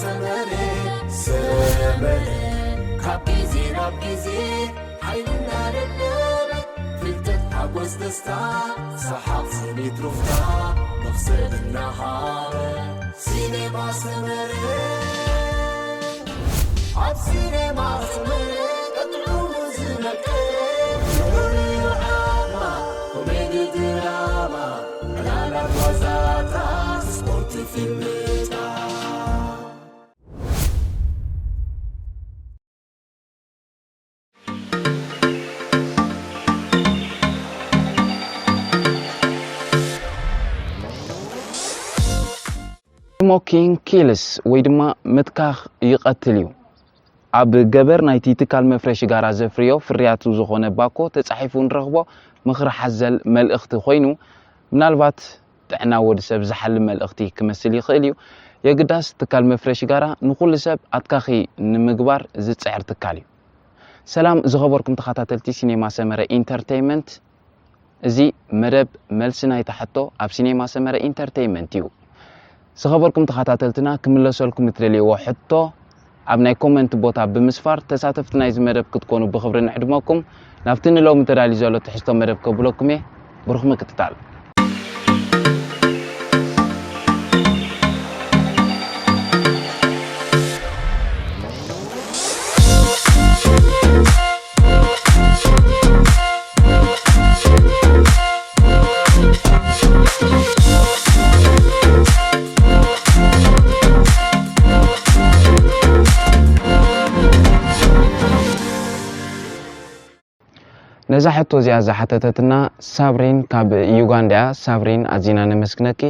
ሰመረ ሰመረ ካብ ግዜ ናብ ግዜ ሓይልና ደለበ ፍልጠት ሓጎስ ደስታ ሰሓቕ ስኒት ሩፍታ መኽሰብ እናሃበ ሲኔማ ሰመረ ኣብ ሲኔማ ሰመረ ቀጥዑሙ ዝነቀ ኮሜዲ ድራማ ዕላላት ዋዛታት ስፖርት ፊልምታት Smoking kills ወይ ድማ ምትካኽ ይቐትል እዩ። ኣብ ገበር ናይቲ ትካል መፍረ ሽጋራ ዘፍርዮ ፍርያቱ ዝኾነ ባኮ ተጻሒፉ ንረኽቦ ምኽሪ ሓዘል መልእኽቲ ኮይኑ ምናልባት ጥዕና ወዲ ሰብ ዝሓሊ መልእኽቲ ክመስል ይኽእል እዩ። የግዳስ ትካል መፍረ ሽጋራ ንኹሉ ሰብ ኣትካኺ ንምግባር ዝጽዕር ትካል እዩ። ሰላም ዝኸበርኩም ተኸታተልቲ ሲኔማ ሰመረ ኢንተርቴይመንት፣ እዚ መደብ መልሲ ናይታ ሕቶ ኣብ ሲኔማ ሰመረ ኢንተርቴይመንት እዩ። ዝኸበርኩም ተኸታተልትና ክምለሰልኩም እትደልይዎ ሕቶ ኣብ ናይ ኮመንት ቦታ ብምስፋር ተሳተፍቲ ናይዚ መደብ ክትኮኑ ብኽብሪ ንዕድመኩም። ናብቲ ንሎሚ ተዳልዩ ዘሎ ትሕዝቶ መደብ ከብለኩም እየ። ብሩኽ ምክትታል። ነዛ ሕቶ እዚኣ ዝሓተተትና ሳብሪን ካብ ዩጋንዳ እያ። ሳብሪን ኣዚና ነመስግነኪ።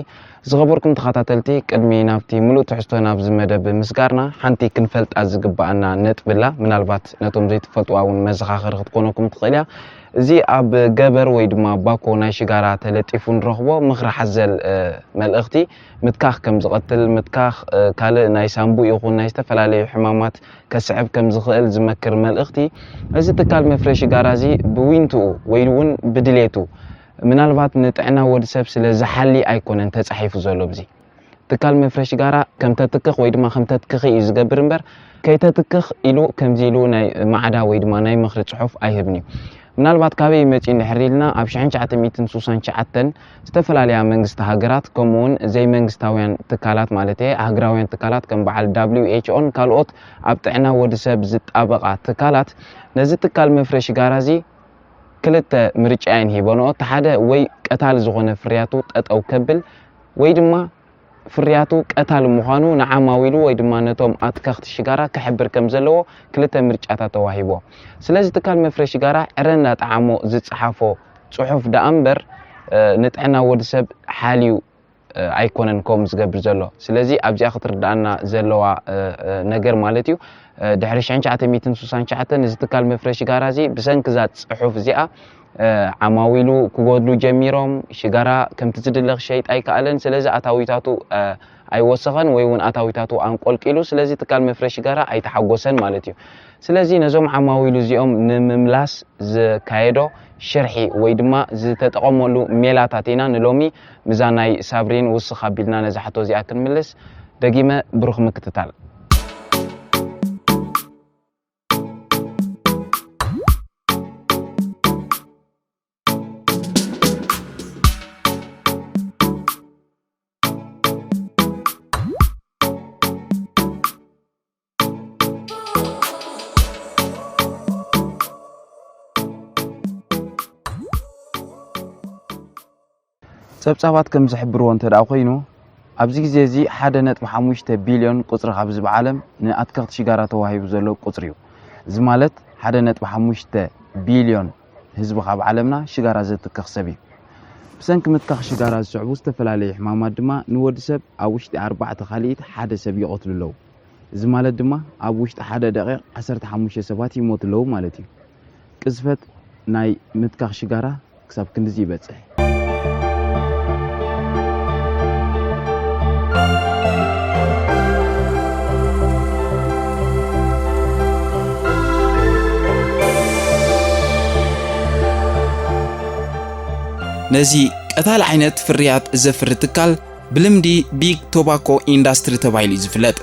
ዝኸበርኩም ተኸታተልቲ፣ ቅድሚ ናብቲ ምሉእ ትሕዝቶ ናብዚ መደብ ምስጋርና ሓንቲ ክንፈልጣ ዝግብኣና ነጥቢ ኣላ። ምናልባት ነቶም ዘይትፈልጥዋ እውን መዘኻኸሪ ክትኮነኩም ትኽእል እያ። እዚ ኣብ ገበር ወይ ድማ ባኮ ናይ ሽጋራ ተለጢፉ ንረኽቦ ምኽሪ ሓዘል፣ እ፣ መልእኽቲ ምትካኽ ከም ዝቐትል፣ ምትካኽ፣ እ፣ ካልእ ናይ ሳንቡእ ይኹን ናይ ዝተፈላለዩ ሕማማት ከስዕብ ከም ዝኽእል ዝመክር መልእኽቲ፣ እዚ ትካል መፍረ ሽጋራ እዚ ብዊንትኡ ወይ እውን ብድሌቱ ምናልባት ንጥዕና ወዲ ሰብ ስለ ዝሓሊ ኣይኮነን ተጻሒፉ ዘሎ። ብዚ ትካል መፍረ ሽጋራ ከም ተትክኽ ወይ ድማ ከም ተትክኺ እዩ ዝገብር እምበር ከይተትክኽ ኢሉ ከምዚ ኢሉ ናይ ማዕዳ ወይ ድማ ናይ ምኽሪ ጽሑፍ ኣይህብን እዩ። ምናልባት ካበይ መጺኡ እንድሕር ኢልና ኣብ ሽሕን ትሽዓተ ሚእትን ስሳን ትሽዓተን ዝተፈላለያ መንግስቲ ሃገራት ከምኡውን ዘይመንግስታውያን ትካላት ማለት እየ ኣህግራውያን ትካላት ከም በዓል W H O ን ካልኦት ኣብ ጥዕና ወዲ ሰብ ዝጣበቓ ትካላት ነዚ ትካል መፍረ ሽጋራ እዚ ክልተ ምርጫ እየን ሂበንኦ። እቲ ሓደ ወይ ቀታሊ ዝኾነ ፍርያቱ ጠጠው ከብል ወይ ድማ ፍርያቱ ቀታሊ ምዃኑ ንዓማዊሉ ወይ ድማ ነቶም ኣትከኽቲ ሽጋራ ክሕብር ከም ዘለዎ ክልተ ምርጫታት ተዋሂቦ። ስለዚ ትካል መፍረ ሽጋራ ዕረ እንዳጠዓሞ ዝጸሓፎ ጽሑፍ ደኣ እምበር፣ እ፣ ንጥዕና ወዲ ሰብ ሓልዩ፣ እ፣ ኣይኮነን ከምኡ ዝገብር ዘሎ። ስለዚ ኣብዚኣ ክትርድኣና ዘለዋ፣ እ፣ እ፣ ነገር ማለት እዩ። እ፣ ድሕሪ ሽሕን ትሽዓተ ሚእትን ስሳን ትሽዓተን እዚ ትካል መፍረ ሽጋራ እዚ ብሰንኪ እዛ ጽሑፍ እዚኣ፣ እ፣ ዓማዊሉ ክጎድሉ ጀሚሮም። ሽጋራ ከምቲ ዝድለ ክሸይጥ ኣይከኣለን። ስለዚ ኣታዊታቱ፣ እ፣ ኣይወሰኸን ወይ እውን ኣታዊታቱ ኣንቆልቂሉ። ስለዚ ትካል መፍረ ሽጋራ ኣይተሓጎሰን ማለት እዩ። ስለዚ ነዞም ዓማዊሉ እዚኦም ንምምላስ ዝካየዶ ሽርሒ ወይ ድማ ዝተጠቐመሉ ሜላታት ኢና ንሎሚ ምዛ ናይ ሳብሪን ውስኽ ኣቢልና ነዛ ሕቶ እዚኣ ክንምልስ። ደጊመ ብሩኽ ምክትታል። ጸብጻባት ከም ዝሕብርዎ እንተ ደኣ ኮይኑ፣ ኣብዚ ግዜ እዚ ሓደ ነጥቢ ሓሙሽተ ቢልዮን ቁጽሪ ካብ ህዝቢ ዓለም ንኣትከኽቲ ሽጋራ ተዋሂቡ ዘሎ ቁጽሪ እዩ። እዚ ማለት ሓደ ነጥቢ ሓሙሽተ ቢልዮን ህዝቢ ካብ ዓለምና ሽጋራ ዘትክኽ ሰብ እዩ። ብሰንኪ ምትካኽ ሽጋራ ዝስዕቡ ዝተፈላለዩ ሕማማት ድማ ንወዲ ሰብ ኣብ ውሽጢ ኣርባዕተ ካልኢት ሓደ ሰብ ይቐትሉ ኣለዉ። እዚ ማለት ድማ ኣብ ውሽጢ ሓደ ደቂቕ ዓሰርተ ሓሙሽተ ሰባት ይሞቱ ኣለዉ ማለት እዩ። ቅዝፈት ናይ ምትካኽ ሽጋራ ክሳብ ክንድዚ ይበጽሕ። ነዚ ቀታል ዓይነት ፍርያት ዘፍሪ ትካል ብልምዲ ቢግ ቶባኮ ኢንዳስትሪ ተባሂሉ እዩ ዝፍለጥ።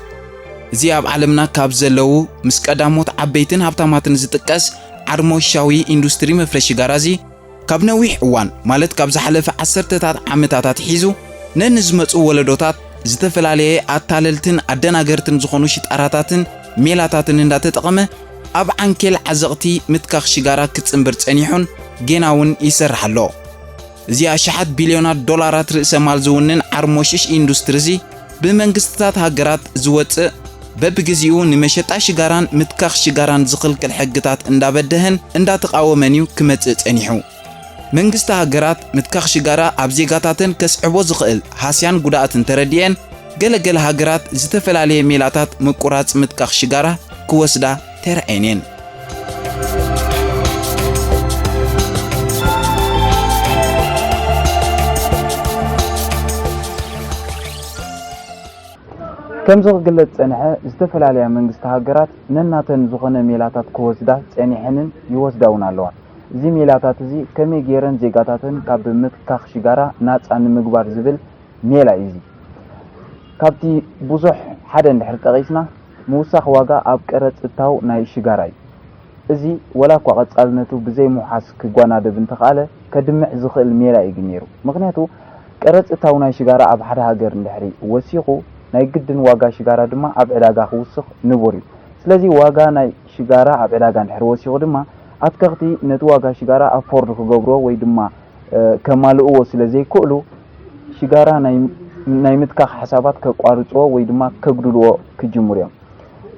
እዚ ኣብ ዓለምና ካብ ዘለዉ ምስ ቀዳሞት ዓበይትን ሃብታማትን ዝጥቀስ ዓርሞሻዊ ኢንዱስትሪ መፍረ ሽጋራ እዚ፣ ካብ ነዊሕ እዋን፣ ማለት ካብ ዝሓለፈ ዓሰርተታት ዓመታት ኣትሒዙ፣ ነንዝመጹ ወለዶታት ዝተፈላለየ ኣታለልትን ኣደናገርትን ዝኾኑ ሽጣራታትን ሜላታትን እንዳተጠቐመ፣ ኣብ ዓንኬል ዓዘቕቲ ምትካኽ ሽጋራ ክጽንብር ጸኒሑን ጌና እውን ይሰርሕ ኣሎ። እዚ ኣሽሓት ቢልዮናት ዶላራት ርእሰ ማል ዝውንን ዓርሞሽሽ ኢንዱስትሪ እዚ፣ ብመንግስትታት ሃገራት ዝወጽእ፣ በብግዜኡ ንመሸጣ ሽጋራን ምትካኽ ሽጋራን ዝኽልክል ሕግታት እንዳበደሀን እንዳተቓወመን እዩ ክመጽእ ጸኒሑ። መንግስቲ ሃገራት ምትካኽ ሽጋራ ኣብ ዜጋታተን ከስዕቦ ዝኽእል ሃስያን ጉድኣትን ተረዲኤን፣ ገለ ገለ ሃገራት ዝተፈላለየ ሜላታት ምቁራጽ ምትካኽ ሽጋራ ክወስዳ ተራእየን እየን። ከምዚ ክግለጽ ዝጸንሐ፣ ዝተፈላለያ መንግስቲ ሃገራት ነናተን ዝኾነ ሜላታት ክወስዳ ጸኒሐንን ይወስዳ እውን ኣለዋ። እዚ ሜላታት እዚ ከመይ ገይረን ዜጋታተን ካብ ምትካኽ ሽጋራ ናጻ ንምግባር ዝብል ሜላ እዩ። እዚ ካብቲ ብዙሕ ሓደ እንድሕር ጠቒስና፣ ምውሳኽ ዋጋ ኣብ ቀረጽ እታው ናይ ሽጋራ እዩ። እዚ ወላ እኳ ቀጻልነቱ ብዘይ ምውሓስ ክጓናደብ እንተኸኣለ፣ ከድምዕ ዝኽእል ሜላ እዩ ግን ነይሩ። ምኽንያቱ፣ ቀረጽ እታው ናይ ሽጋራ ኣብ ሓደ ሃገር እንድሕሪ ወሲኹ፣ ናይ ግድን ዋጋ ሽጋራ ድማ ኣብ ዕዳጋ ክውስኽ ንቡር እዩ። ስለዚ ዋጋ ናይ ሽጋራ ኣብ ዕዳጋ እንድሕሪ ወሲኹ ድማ፣ ኣትከኽቲ ነቲ ዋጋ ሽጋራ ኣፎርድ ክገብርዎ ወይ ድማ፣ እ፣ ከማልእዎ ስለ ዘይክእሉ፣ ሽጋራ ናይ፣ ናይ ምትካኽ ሓሳባት ከቋርጽዎ ወይ ድማ ከጉድልዎ ክጅምሩ እዮም።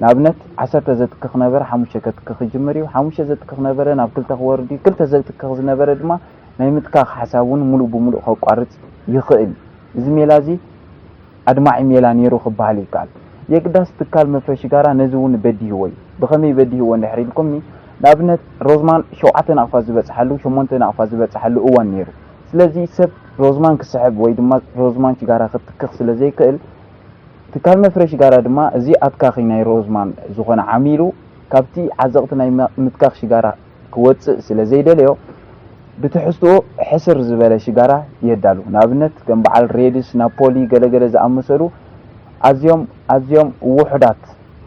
ንኣብነት፣ ዓሰርተ ዘትክኽ ነበረ፣ ሓሙሽተ ከትክኽ ክጅምር እዩ። ሓሙሽተ ዘትክኽ ነበረ፣ ናብ ክልተ ክወርድ እዩ። ክልተ ዘትክኽ ዝነበረ ድማ ናይ ምትካኽ ሓሳብ እውን ምሉእ ብምሉእ ከቋርጽ ይኽእል እዩ። እዚ ሜላ እዚ ኣድማዒ ሜላ ነይሩ ክበሃል ይከኣል። የግዳስ ትካል መፍረ ሽጋራ ነዚ እውን በዲህዎ እዩ። ብኸመይ በዲህዎ እንድሕር ኢልኩምኒ፣ ንኣብነት ሮዝማን ሸውዓተ ናቕፋ ዝበጽሓሉ፣ ሸሞንተ ናቕፋ ዝበጽሓሉ እዋን ነይሩ። ስለዚ ሰብ ሮዝማን ክስሕብ ወይ ድማ ሮዝማን ሽጋራ ክትክኽ ስለ ዘይክእል፣ ትካል መፍረ ሽጋራ ድማ እዚ ኣትካኺ ናይ ሮዝማን ዝኾነ ዓሚሉ ካብቲ ዓዘቕቲ ናይ ማ-፣ ምትካኽ ሽጋራ ክወጽእ ስለ ዘይደለዮ፣ ብትሕዝትኡ ሕስር ዝበለ ሽጋራ የዳሉ። ንኣብነት ከም በዓል ሬድስ፣ ናፖሊ፣ ገለገለ ዝኣመሰሉ ኣዝዮም፣ ኣዝዮም ውሑዳት፣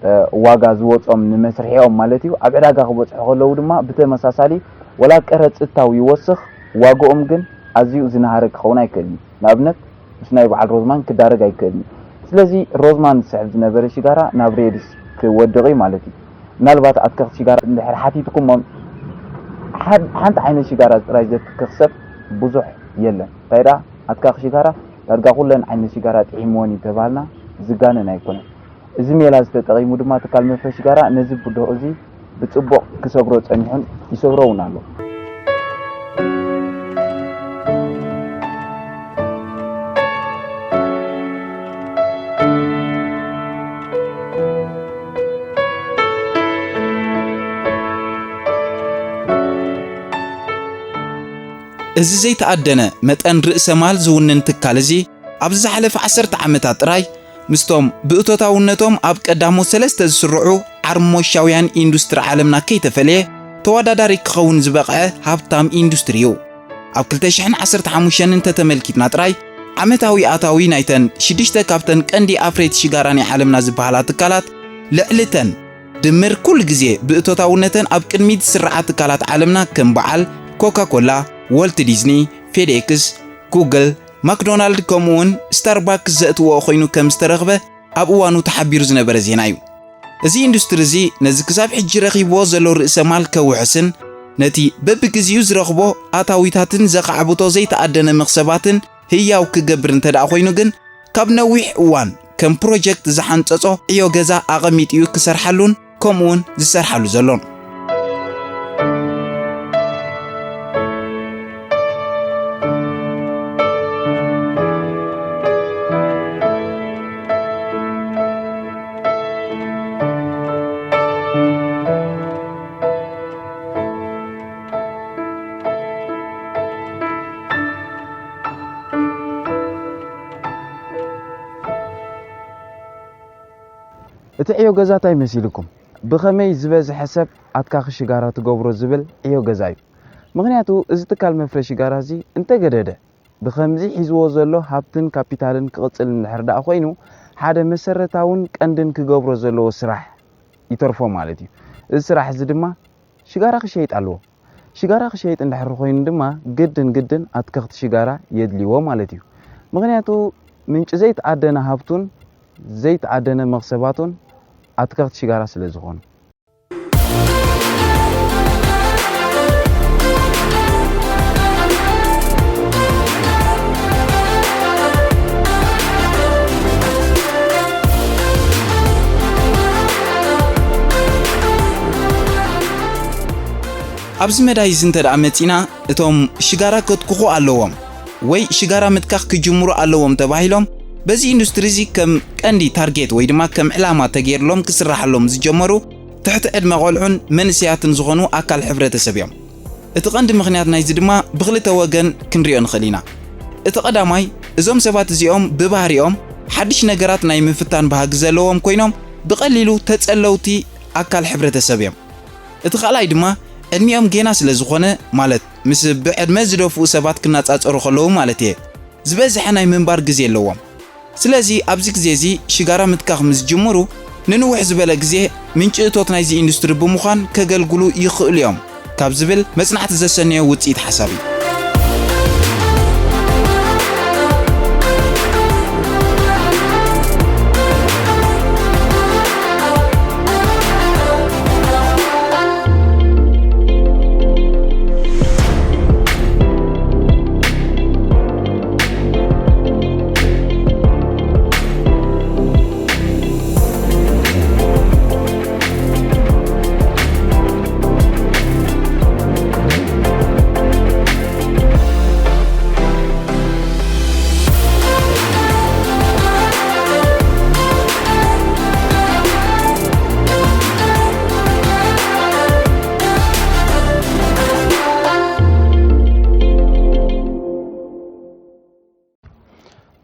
እ፣ ዋጋ ዝወጾም ንመስርሒኦም ማለት እዩ፣ ኣብ ዕዳጋ ክበጽሑ ከለዉ ድማ ብተመሳሳሊ ወላ ቀረጽ እታው ይወስኽ፣ ዋጋኦም ግን ኣዝዩ ዝነሃረ ክኸውን ኣይክእልን እዩ። ንኣብነት ምስ ናይ በዓል ሮዝማን ክዳረግ ኣይክእልን እዩ። ስለዚ ሮዝማን ዝስሕብ ዝነበረ ሽጋራ ናብ ሬድስ ክወድቕ እዩ ማለት እዩ። ምናልባት ኣትከኽቲ ሽጋራ እንድሕር ሓቲትኩሞም፣ ሓድ-፣ ሓንቲ ዓይነት ሽጋራ ጥራይ ዘትክኽ ሰብ ብዙሕ የለን። እንታይ ደኣ፣ ኣትካኽ ሽጋራ ዳርጋ ኩለን ዓይነት ሽጋራ ጥዒምወን እዩ ተባህልና ዝጋነን ኣይኮነን። እዚ ሜላ እዚ ተጠቒሙ ድማ ትካል መፍረ ሽጋራ ነዚ ብድሆ እዚ ብጽቡቕ ክሰግሮ ጸኒሑን ይሰግሮ እውን ኣሎ። እዚ ዘይተኣደነ መጠን ርእሰ ማል ዝውንን ትካል እዚ፣ ኣብዚ ዝሓለፈ ዓሰርተ ዓመታት ጥራይ፣ ምስቶም ብእቶታውነቶም ኣብ ቀዳሞት ሰለስተ ዝስርዑ ዓርሞሻውያን ኢንዱስትሪ ዓለምና ከይተፈልየ፣ ተወዳዳሪ ክኸውን ዝበቕዐ ሃብታም ኢንዱስትሪ እዩ። ኣብ ክልተ ሽሕን ዓሰርተ ሓሙሽተን እንተተመልኪትና ጥራይ፣ ዓመታዊ ኣታዊ ናይተን ሽዱሽተ ካብተን ቀንዲ ኣፍረይቲ ሽጋራ ናይ ዓለምና ዝበሃላ ትካላት፣ ልዕሊ ተን ድምር ኩሉ ግዜ ብእቶታውነተን ኣብ ቅድሚት ዝስርዓ ትካላት ዓለምና ከም በዓል ኮካ ኮላ፣ ዎልት ዲዝኒ፣ ፌዴክስ፣ ጉግል፣ ማክዶናልድ ከምኡውን ስታርባክስ ዘእትውኦ ኮይኑ ከም ዝተረኽበ ኣብ እዋኑ ተሓቢሩ ዝነበረ ዜና እዩ። እዚ ኢንዱስትሪ እዚ ነዚ ክሳብ ሕጂ ረኺብዎ ዘሎ ርእሰ ማል ከውሕስን ነቲ በብግዜኡ ዝረኽቦ ኣታዊታትን ዘኻዕብቶ ዘይተኣደነ መኽሰባትን ህያው ክገብር እንተ ደኣ ኮይኑ ግን፣ ካብ ነዊሕ እዋን ከም ፕሮጀክት ዝሓንጸጾ ዕዮ ገዛ ኣቐሚጡ እዩ ክሰርሓሉን ከምኡውን ዝሰርሓሉ ዘሎን። እቲ ዕዮ ገዛ እንታይ መሲልኩም? ብኸመይ ዝበዝሐ ሰብ ኣትካኺ ሽጋራ ትገብሮ ዝብል ዕዮ ገዛ እዩ። ምኽንያቱ እዚ ትካል መፍረ ሽጋራ እዚ እንተገደደ፣ ብኸምዚ ሒዝዎ ዘሎ ሃብትን ካፒታልን ክቕጽል እንድሕር ደኣ ኮይኑ፣ ሓደ መሰረታውን ቀንድን ክገብሮ ዘለዎ ስራሕ ይተርፎ ማለት እዩ። እዚ ስራሕ እዚ ድማ ሽጋራ ክሸይጥ ኣለዎ። ሽጋራ ክሸይጥ እንድሕር ኮይኑ ድማ ግድን ግድን ኣትከኽቲ ሽጋራ የድልይዎ ማለት እዩ። ምኽንያቱ ምንጪ ዘይተኣደነ ሃብቱን ዘይተኣደነ መኽሰባቱን ኣትከኽቲ ሽጋራ ስለ ዝኾኑ። ኣብዚ መዳይ እዚ እንተ ደኣ መጺና፣ እቶም ሽጋራ ከትኩኹ ኣለዎም ወይ ሽጋራ ምትካኽ ክጅምሩ ኣለዎም ተባሂሎም በዚ ኢንዱስትሪ እዚ ከም ቀንዲ ታርጌት ወይ ድማ ከም ዕላማ ተገይርሎም ክስራሓሎም ዝጀመሩ ትሕቲ ዕድመ ቆልዑን መንእሰያትን ዝኾኑ ኣካል ሕብረተሰብ እዮም። እቲ ቀንዲ ምኽንያት ናይዚ ድማ ብኽልተ ወገን ክንሪኦ ንኽእል ኢና። እቲ ቀዳማይ፣ እዞም ሰባት እዚኦም ብባህሪኦም ሓድሽ ነገራት ናይ ምፍታን ባህጊ ዘለዎም ኮይኖም ብቐሊሉ ተጸለውቲ ኣካል ሕብረተሰብ እዮም። እቲ ካልኣይ ድማ ዕድሚኦም ጌና ስለ ዝኾነ፣ ማለት ምስ ብዕድመ ዝደፍኡ ሰባት ክነጻጸሩ ከለዉ ማለት እየ፣ ዝበዝሐ ናይ ምንባር ግዜ ኣለዎም። ስለዚ ኣብዚ ግዜ እዚ ሽጋራ ምትካኽ ምስ ዝጅምሩ፣ ንንውሕ ዝበለ ግዜ ምንጪ እቶት ናይዚ ኢንዱስትሪ ብምዃን ከገልግሉ ይኽእሉ እዮም ካብ ዝብል መጽናዕቲ ዘሰነዮ ውጽኢት ሓሳብ እዩ።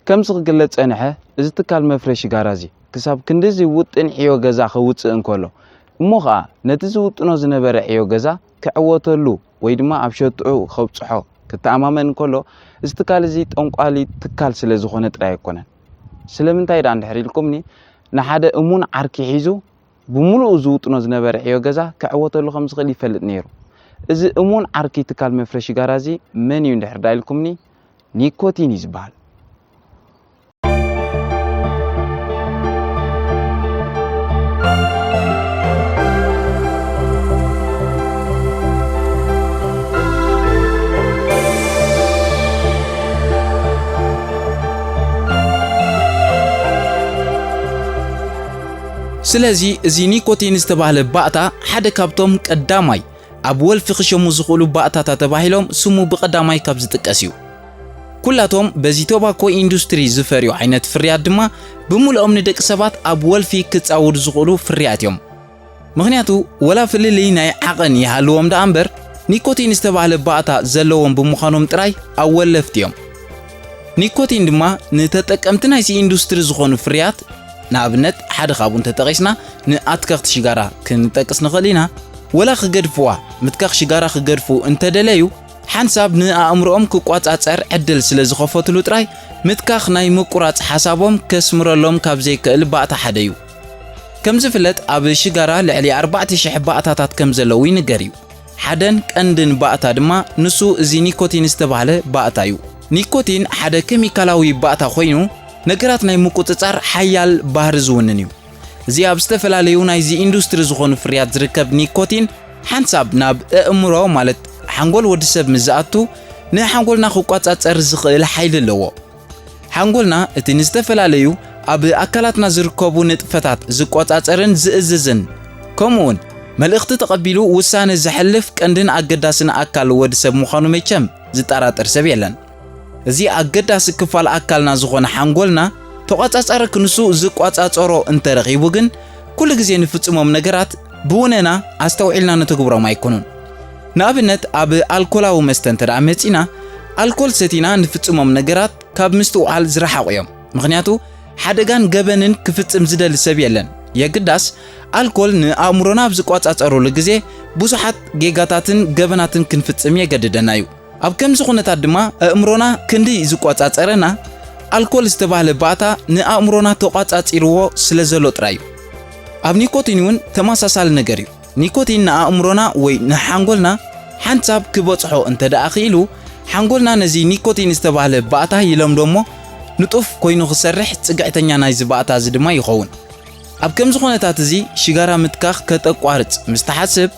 ከምዚ ክግለጽ ጸንሐ፣ እዚ ትካል መፍረ ሽጋራ እዚ ክሳብ ክንድዚ ውጥን ዕዮ ገዛ ከውጽእ እንከሎ፣ እሞ ኸኣ ነቲ ዝውጥኖ ዝነበረ ዕዮ ገዛ ክዕወተሉ ወይ ድማ ኣብ ሸትዑ ከብጽሖ ክተኣማመን እንከሎ፣ እዚ ትካል እዚ ጠንቋሊ ትካል ስለ ዝኾነ ጥራይ ኣይኮነን። ስለምንታይ ደኣ እንድሕር ኢልኩምኒ፣ ንሓደ እሙን ዓርኪ ሒዙ ብምሉኡ ዝውጥኖ ዝነበረ ዕዮ ገዛ ክዕወተሉ ከም ዝኽእል ይፈልጥ ነይሩ። እዚ እሙን ዓርኪ ትካል መፍረ ሽጋራ እዚ መን እዩ እንድሕር ደኣ ኢልኩምኒ፣ ኒኮቲን እዩ ዝበሃል። ስለዚ እዚ ኒኮቲን ዝተባህለ ባእታ ሓደ ካብቶም ቀዳማይ ኣብ ወልፊ ክሸሙ ዝኽእሉ ባእታታት ተባሂሎም ስሙ ብቐዳማይ ካብ ዝጥቀስ እዩ። ኩላቶም በዚ ቶባኮ ኢንዱስትሪ ዝፈርዩ ዓይነት ፍርያት ድማ ብምልኦም ንደቂ ሰባት ኣብ ወልፊ ክጻወዱ ዝኽእሉ ፍርያት እዮም። ምኽንያቱ ወላ ፍልልይ ናይ ዓቐን ይሃልዎም ደኣ እምበር፣ ኒኮቲን ዝተባህለ ባእታ ዘለዎም ብምዃኖም ጥራይ ኣወለፍቲ እዮም። ኒኮቲን ድማ ንተጠቀምቲ ናይዚ ኢንዱስትሪ ዝኾኑ ፍርያት፣ ንኣብነት ሓደ ካብኡ እንተጠቒስና ንኣትከኽቲ ሽጋራ ክንጠቅስ ንኽእል ኢና። ወላ ክገድፍዋ፣ ምትካኽ ሽጋራ ክገድፉ እንተደለዩ፣ ሓንሳብ ንኣእምሮኦም ክቋጻጸር ዕድል ስለ ዝኸፈትሉ ጥራይ፣ ምትካኽ ናይ ምቁራጽ ሓሳቦም ከስምረሎም ካብ ዘይክእል ባእታ ሓደ እዩ። ከም ዝፍለጥ ኣብ ሽጋራ ልዕሊ ኣርባዕተ ሽሕ ባእታታት ከም ዘለዉ ይንገር እዩ። ሓደን ቀንድን ባእታ ድማ ንሱ እዚ ኒኮቲን ዝተባህለ ባእታ እዩ። ኒኮቲን ሓደ ኬሚካላዊ ባእታ ኮይኑ ነገራት ናይ ምቁጽጻር ሓያል ባህሪ ዝውንን እዩ። እዚ ኣብ ዝተፈላለዩ ናይዚ ኢንዱስትሪ ዝኾኑ ፍርያት ዝርከብ ኒኮቲን ሓንሳብ ናብ ኣእምሮ ማለት ሓንጎል ወዲ ሰብ ምስ ዝኣቱ ንሓንጎልና ክቋጻጸር ዝኽእል ሓይሊ ኣለዎ። ሓንጎልና እቲ ንዝተፈላለዩ ኣብ ኣካላትና ዝርከቡ ንጥፈታት ዝቆጻጸርን ዝእዝዝን፣ ከምኡውን መልእኽቲ ተቐቢሉ ውሳነ ዘሕልፍ ቀንድን ኣገዳስን ኣካል ወዲ ሰብ ምዃኑ መቸም ዝጠራጠር ሰብ የለን። እዚ ኣገዳሲ ክፋል ኣካልና ዝኾነ ሓንጎልና ተቆጻጻሪ ክንሱ ዝቆጻጸሮ እንተረኺቡ ግን ኩሉ ግዜ ንፍጽሞም ነገራት ብውነና ኣስተውዒልና ንትግብሮም ኣይኮኑን። ንኣብነት ኣብ ኣልኮላዊ መስተ እንተ ደኣ መጺና፣ ኣልኮል ሰቲና ንፍጽሞም ነገራት ካብ ምስትውዓል ዝረሓቑ እዮም። ምኽንያቱ ሓደጋን ገበንን ክፍጽም ዝደሊ ሰብ የለን። የግዳስ ኣልኮል ንኣእምሮና ኣብ ዝቆጻጸረሉ ግዜ ብዙሓት ጌጋታትን ገበናትን ክንፍጽም የገድደና እዩ። ኣብ ከምዚ ኩነታት ድማ ኣእምሮና ክንዲ ዝቆጻጸረና ኣልኮል ዝተባህለ ባእታ ንኣእምሮና ተቋጻጺርዎ ስለ ዘሎ ጥራይ እዩ። ኣብ ኒኮቲን እውን ተመሳሳሊ ነገር እዩ። ኒኮቲን ንኣእምሮና ወይ ንሓንጎልና ሓንሳብ ክበጽሖ እንተ ደኣ ክኢሉ፣ ሓንጎልና ነዚ ኒኮቲን ዝተባህለ ባእታ ይለምዶ እሞ፣ ንጡፍ ኮይኑ ክሰርሕ ጽግዕተኛ ናይዚ ባእታ እዚ ድማ ይኸውን። ኣብ ከምዚ ኩነታት እዚ ሽጋራ ምትካኽ ከተቋርጽ ምስ ትሓስብ፣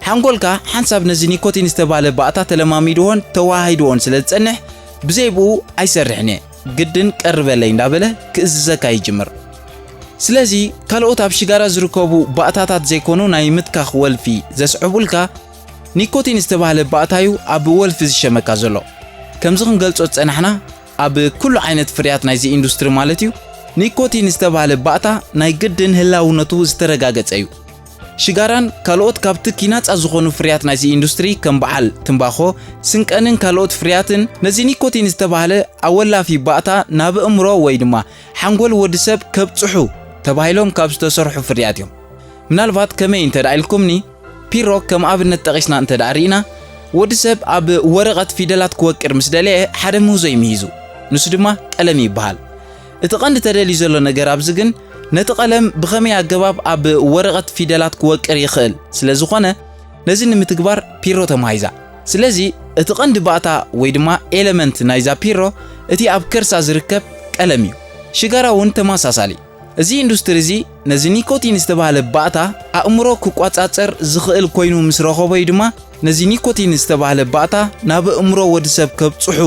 ሓንጎልካ ሓንሳብ ነዚ ኒኮቲን ዝተባህለ ባእታ ተለማሚድዎን ተወሃሂድዎን ስለ ዝጸንሕ፣ ብዘይ ብኡ ኣይሰርሕን እየ፣ ግድን ቀርበለይ እንዳበለ ክእዝዘካ ይጅምር። ስለዚ ካልኦት ኣብ ሽጋራ ዝርከቡ ባእታታት ዘይኮኑ ናይ ምትካኽ ወልፊ ዘስዕቡልካ፣ ኒኮቲን ዝተባህለ ባእታ እዩ ኣብ ወልፊ ዝሸመካ ዘሎ። ከምዚ ክንገልጾ ዝጸናሕና፣ ኣብ ኩሉ ዓይነት ፍርያት ናይዚ ኢንዱስትሪ ማለት እዩ፣ ኒኮቲን ዝተባህለ ባእታ ናይ ግድን ህላውነቱ ዝተረጋገጸ እዩ። ሽጋራን ካልኦት ካብ ትኪ ናጻ ዝኾኑ ፍርያት ናይዚ ኢንዱስትሪ ከም በዓል ትምባኾ፣ ስንቀንን ካልኦት ፍርያትን ነዚ ኒኮቲን ዝተባህለ ኣወላፊ ባእታ ናብ ኣእምሮ ወይ ድማ ሓንጎል ወዲ ሰብ ከብጽሑ ተባሂሎም ካብ ዝተሰርሑ ፍርያት እዮም። ምናልባት ከመይ እንተ ደኣ ኢልኩምኒ፣ ፒሮ ከም ኣብነት ጠቒስና እንተ ደኣ ርኢና፣ ወዲ ሰብ ኣብ ወረቐት ፊደላት ክወቅር ምስ ደለየ ሓደ ምህዞ እዩ ምሂዙ። ንሱ ድማ ቀለም ይበሃል። እቲ ቀንዲ ተደልዩ ዘሎ ነገር ኣብዚ ግን ነቲ ቀለም ብኸመይ ኣገባብ ኣብ ወረቐት ፊደላት ክወቅር ይኽእል ስለ ዝኾነ፣ ነዚ ንምትግባር ፒሮ ተማሂዛ። ስለዚ እቲ ቀንዲ ባእታ ወይ ድማ ኤለመንት ናይዛ ፒሮ እቲ ኣብ ከርሳ ዝርከብ ቀለም እዩ። ሽጋራ እውን ተመሳሳሊ። እዚ ኢንዱስትሪ እዚ ነዚ ኒኮቲን ዝተባህለ ባእታ ኣእምሮ ክቋጻጸር ዝኽእል ኮይኑ ምስ ረኸቦ እዩ ድማ ነዚ ኒኮቲን ዝተባህለ ባእታ ናብ ኣእምሮ ወዲ ሰብ ከብጽሑ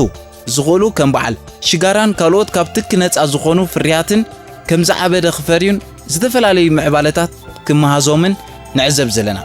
ዝኽእሉ ከም በዓል ሽጋራን ካልኦት ካብ ትኪ ነጻ ዝኾኑ ፍርያትን ከም ዝዓበደ ክፈርዩን ዝተፈላለዩ ምዕባለታት ክመሃዞምን ንዕዘብ ዘለና።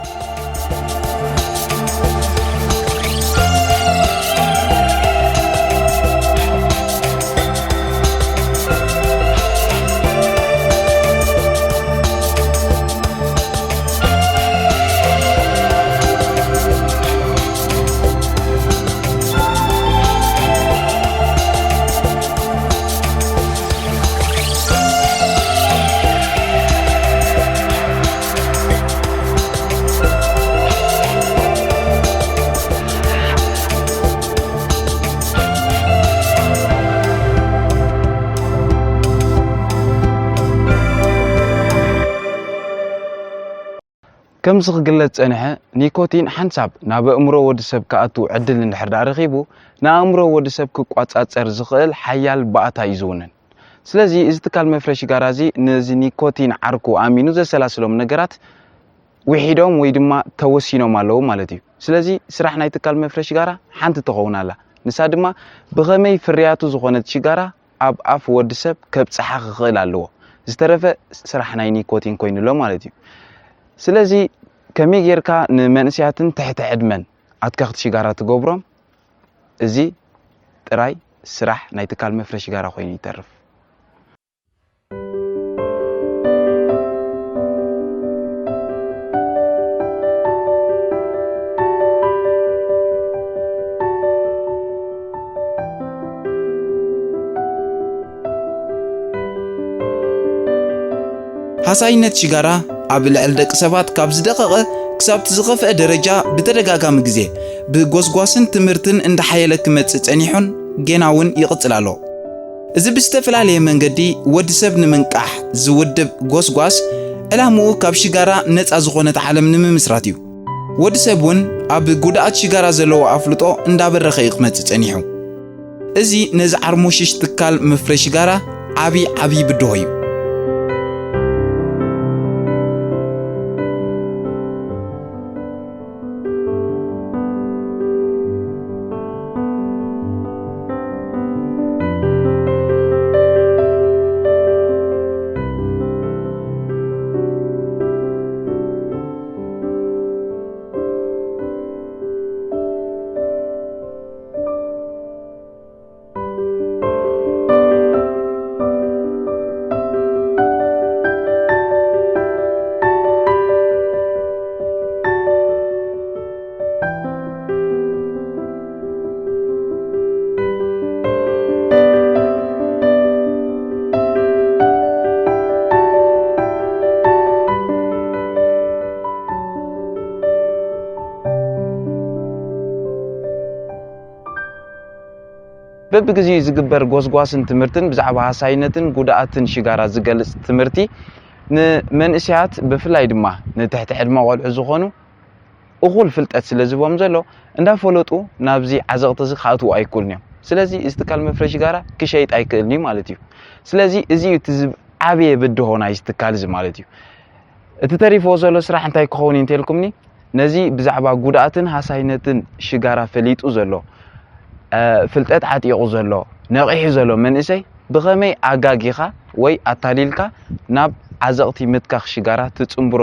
ከምዚ ክግለጽ ጸንሐ፣ ኒኮቲን ሓንሳብ ናብ ኣእምሮ ወዲ ሰብ ክኣቱ ዕድል እንድሕር ደኣ ረኺቡ፣ ንኣእምሮ ወዲ ሰብ ክቋጻጸር ዝኽእል ሓያል ባእታ እዩ ዝውንን። ስለዚ እዚ ትካል መፍረ ሽጋራ እዚ ነዚ ኒኮቲን ዓርኩ ኣሚኑ ዘሰላስሎም ነገራት ውሒዶም ወይ ድማ ተወሲኖም ኣለዉ ማለት እዩ። ስለዚ ስራሕ ናይ ትካል መፍረ ሽጋራ ሓንቲ ትኸውን ኣላ። ንሳ ድማ ብኸመይ ፍርያቱ ዝኾነት ሽጋራ ኣብ ኣፍ ወዲ ሰብ ከብጽሓ ክኽእል ኣለዎ። ዝተረፈ ስራሕ ናይ ኒኮቲን ኮይኑሎ ማለት እዩ። ስለዚ ከመይ ጌርካ ንመንእሰያትን ትሕቲ ዕድመን ኣትከኽቲ ሽጋራ ትገብሮም? እዚ ጥራይ ስራሕ ናይ ትካል መፍረ ሽጋራ ኮይኑ ይተርፍ። ሃሳይነት ሽጋራ ኣብ ልዕሊ ደቂ ሰባት ካብ ዝደቐቐ ክሳብቲ ዝኸፍአ ደረጃ ብተደጋጋሚ ግዜ ብጎስጓስን ትምህርትን እንዳሓየለ ክመጽእ ጸኒሑን ጌና እውን ይቕጽል ኣሎ። እዚ ብዝተፈላለየ መንገዲ ወዲ ሰብ ንምንቃሕ ዝውድብ ጎስጓስ፣ ዕላምኡ ካብ ሽጋራ ነጻ ዝኾነት ዓለም ንምምስራት እዩ። ወዲ ሰብ እውን ኣብ ጉድኣት ሽጋራ ዘለዎ ኣፍልጦ እንዳበረኸ እዩ ክመጽእ ጸኒሑ። እዚ ነዚ ዓርሞሽሽ ትካል መፍረ ሽጋራ ዓቢ ዓቢ ብድሆ እዩ። በብግዜኡ ዝግበር ጎስጓስን ትምህርትን ብዛዕባ ሃሳይነትን ጉድኣትን ሽጋራ ዝገልጽ ትምህርቲ ንመንእሰያት፣ ብፍላይ ድማ ንትሕቲ ዕድመ ቆልዑ ዝኾኑ እኹል ፍልጠት ስለ ዝህቦም ዘሎ፣ እንዳፈለጡ ናብዚ ዓዘቕቲ እዚ ክኣትዉ ኣይክእሉን እዮም። ስለዚ እዚ ትካል መፍረ ሽጋራ ክሸይጥ ኣይክእልን እዩ ማለት እዩ። ስለዚ እዚ እዩ እቲ ዝብ-፣ ዓብየ ብድሆ ናይዚ ትካል እዚ ማለት እዩ። እቲ ተሪፍዎ ዘሎ ስራሕ እንታይ ክኸውን እዩ እንተልኩምኒ፣ ነዚ ብዛዕባ ጉድኣትን ሃሳይነትን ሽጋራ ፈሊጡ ዘሎ፣ እ፣ ፍልጠት ዓጢቑ ዘሎ፣ ነቒሑ ዘሎ መንእሰይ ብኸመይ ኣጋጊኻ ወይ ኣታሊልካ ናብ ዓዘቕቲ ምትካኽ ሽጋራ ትጽንብሮ?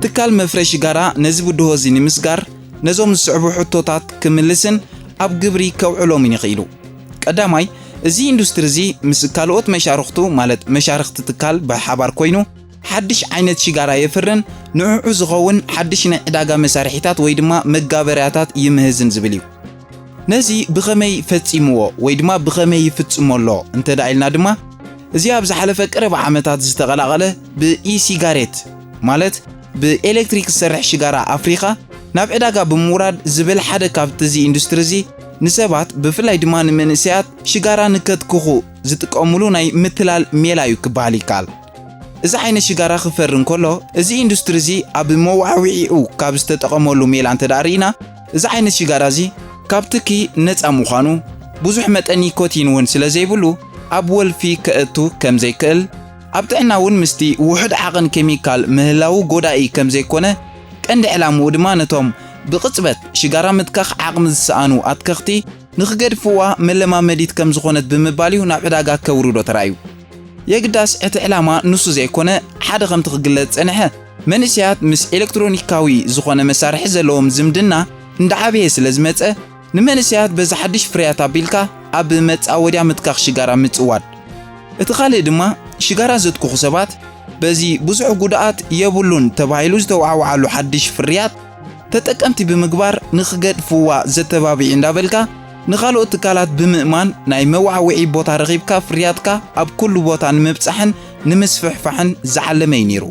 ትካል መፍረ ሽጋራ ነዚ ብድሆ እዚ ንምስጋር ነዞም ዝስዕቡ ሕቶታት ክምልስን ኣብ ግብሪ ከውዕሎምን ይኽኢሉ። ቀዳማይ፣ እዚ ኢንዱስትሪ እዚ ምስ ካልኦት መሻርኽቱ፣ ማለት መሻርኽቲ ትካል ብሓባር ኮይኑ፣ ሓድሽ ዓይነት ሽጋራ የፍርን ንዕዑ ዝኸውን ሓድሽ ናይ ዕዳጋ መሳርሒታት ወይ ድማ መጋበርያታት ይምህዝን ዝብል እዩ። ነዚ ብኸመይ ፈጺምዎ ወይ ድማ ብኸመይ ይፍጽሞ ኣሎ እንተ ደኣ ኢልና ድማ፣ እዚ ኣብ ዝሓለፈ ቀረባ ዓመታት ዝተቐላቐለ ብኢ-ሲጋሬት፣ ማለት ብኤሌክትሪክ ዝሰርሕ ሽጋራ ኣፍሪኻ ናብ ዕዳጋ ብምውራድ ዝብል ሓደ ካብቲ እዚ ኢንዱስትሪ እዚ ንሰባት፣ ብፍላይ ድማ ንመንእሰያት ሽጋራ ንከትክኹ ዝጥቀሙሉ ናይ ምትላል ሜላ እዩ ክበሃል ይከኣል። እዚ ዓይነት ሽጋራ ክፈሪ እንከሎ፣ እዚ ኢንዱስትሪ እዚ ኣብ መዋዕዊዒኡ ካብ ዝተጠቐመሉ ሜላ እንተ ደኣ ርኢና፣ እዚ ዓይነት ሽጋራ እዚ ካብ ትኪ ነጻ ምዃኑ፣ ብዙሕ መጠን ኒኮቲን እውን ስለ ዘይብሉ፣ ኣብ ወልፊ ከእቱ ከም ዘይክእል፣ ኣብ ጥዕና እውን ምስቲ ውሑድ ዓቐን ኬሚካል ምህላዉ ጎዳኢ ከም ዘይኮነ፣ ቀንዲ ዕላምኡ ድማ ነቶም ብቕጽበት ሽጋራ ምትካኽ ዓቕሚ ዝሰኣኑ ኣትከኽቲ ንኽገድፍዋ መለማመዲት ከም ዝኾነት ብምባል እዩ ናብ ዕዳጋ ከውርዶ ተራእዩ። የግዳስ እቲ ዕላማ ንሱ ዘይኮነ፣ ሓደ ከምቲ ክግለጽ ጸንሐ፣ መንእሰያት ምስ ኤሌክትሮኒካዊ ዝኾነ መሳርሒ ዘለዎም ዝምድና እንዳዓበየ ስለ ዝመጸ፣ ንመንእሰያት በዚ ሓድሽ ፍርያት ኣቢልካ ኣብ መጻወድያ ምትካኽ ሽጋራ ምጽዋድ። እቲ ካልእ ድማ፣ ሽጋራ ዘትክኹ ሰባት በዚ ብዙሕ ጉድኣት የብሉን ተባሂሉ ዝተዋዕወዓሉ ሓድሽ ፍርያት ተጠቀምቲ ብምግባር ንኽገድፍዋ ዘተባብዕ እንዳበልካ፣ ንኻልኦት ትካላት ብምእማን ናይ መዋዕውዒ ቦታ ረኺብካ ፍርያትካ ኣብ ኩሉ ቦታ ንምብጻሕን ንምስፍሕፋሕን ዝዓለመ እዩ ነይሩ።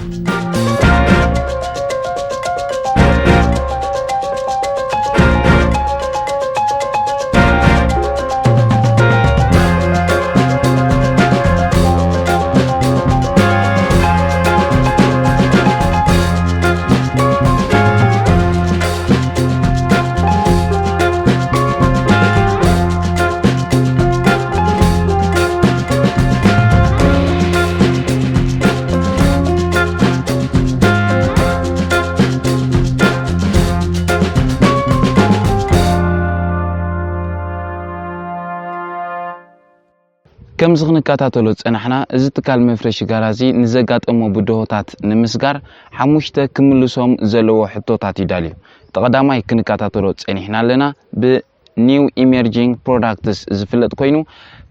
ከምዚ ክንከታተሎ ዝጸናሕና፣ እዚ ትካል መፍረ ሽጋራ እዚ ንዘጋጠሞ ብድሆታት ንምስጋር ሓሙሽተ ክምልሶም ዘለዎ ሕቶታት እዩ ዳልዩ። እቲ ቀዳማይ ክንከታተሎ ጸኒሕና ኣለና። ብኒው ኢመርጂንግ ፕሮዳክትስ ዝፍለጥ ኮይኑ፣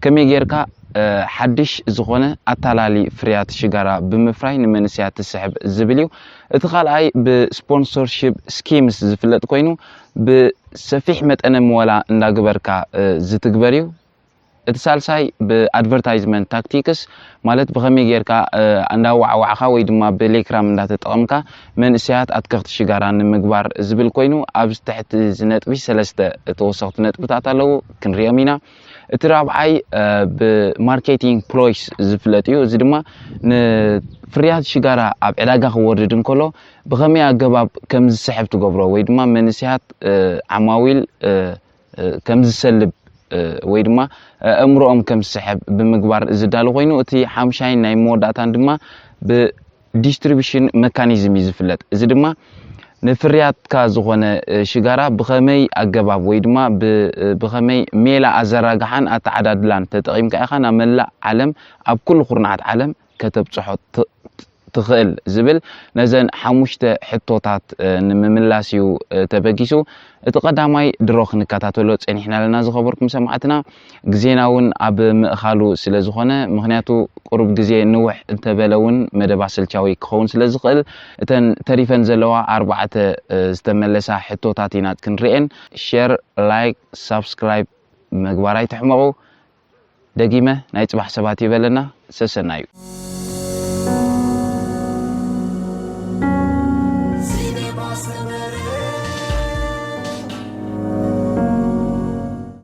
ከመይ ጌርካ፣ እ፣ ሓድሽ ዝኾነ ኣታላሊ ፍርያት ሽጋራ ብምፍራይ ንመንእሰያት ትስሕብ ዝብል እዩ። እቲ ካልኣይ ብስፖንሶርሺፕ ስኪምስ ዝፍለጥ ኮይኑ፣ ብሰፊሕ መጠነ ምወላ እንዳግበርካ፣ እ፣ ዝትግበር እዩ። እቲ ሳልሳይ ብኣድቨርታይዝመንት ታክቲክስ፣ ማለት ብኸመይ ጌርካ፣ እ፣ እንዳዋዕዋዕካ ወይ ድማ ብሌክራም እንዳተጠቐምካ መንእሰያት ኣትከኽቲ ሽጋራ ንምግባር ዝብል ኮይኑ፣ ኣብዚ ትሕቲ እዚ ነጥቢ ሰለስተ ተወሰኽቲ ነጥብታት ኣለዉ፣ ክንሪኦም ኢና። እቲ ራብዓይ፣ እ፣ ብማርኬቲንግ ፕሎይስ ዝፍለጥ እዩ። እዚ ድማ ንፍርያት ሽጋራ ኣብ ዕዳጋ ክወርድ እንከሎ ብኸመይ ኣገባብ ከም ዝስሕብ ትገብሮ ወይ ድማ መንእሰያት፣ እ፣ ዓማዊል፣ እ፣ እ፣ ከም ዝሰልብ፣ እ፣ ወይ ድማ፣ እ፣ ኣእምሮኦም ከም ዝስሕብ ብምግባር ዝዳሎ ኮይኑ፣ እቲ ሓምሻይን ናይ መወዳእታን ድማ ብዲስትሪቢሽን መካኒዝም እዩ ዝፍለጥ። እዚ ድማ ንፍርያትካ ዝኾነ፣ እ፣ ሽጋራ ብኸመይ ኣገባብ ወይ ድማ ብ-፣ እ፣ ብኸመይ ሜላ ኣዘራግሓን ኣተዓዳድላን ተጠቒምካ ኢኻ ናብ መላእ ዓለም፣ ኣብ ኩሉ ኩርናዓት ዓለም ከተብጽሖ ት-፣ ትኽእል ዝብል ነዘን ሓሙሽተ ሕቶታት፣ እ፣ ንምምላስ እዩ፣ እ፣ ተበጊሱ። እቲ ቀዳማይ ድሮ ክንከታተሎ ጸኒሕና ኣለና ዝኸበርኩም ሰማዕትና። ግዜና እውን ኣብ ምእኻሉ ስለ ዝኾነ፣ ምኽንያቱ ቁሩብ ግዜ ንውሕ እንተበለ እውን መደብ ኣሰልቻዊ ክኸውን ስለ ዝኽእል፣ እተን ተሪፈን ዘለዋ ኣርባዕተ፣ እ፣ ዝተመለሳ ሕቶታት ኢና ክንርእየን። ሸር፣ ላይክ፣ ሳብስክራይብ ምግባር ኣይትሕመቑ። ደጊመ ናይ ጽባሕ ሰባት ይበለና። ሰሰናዩ።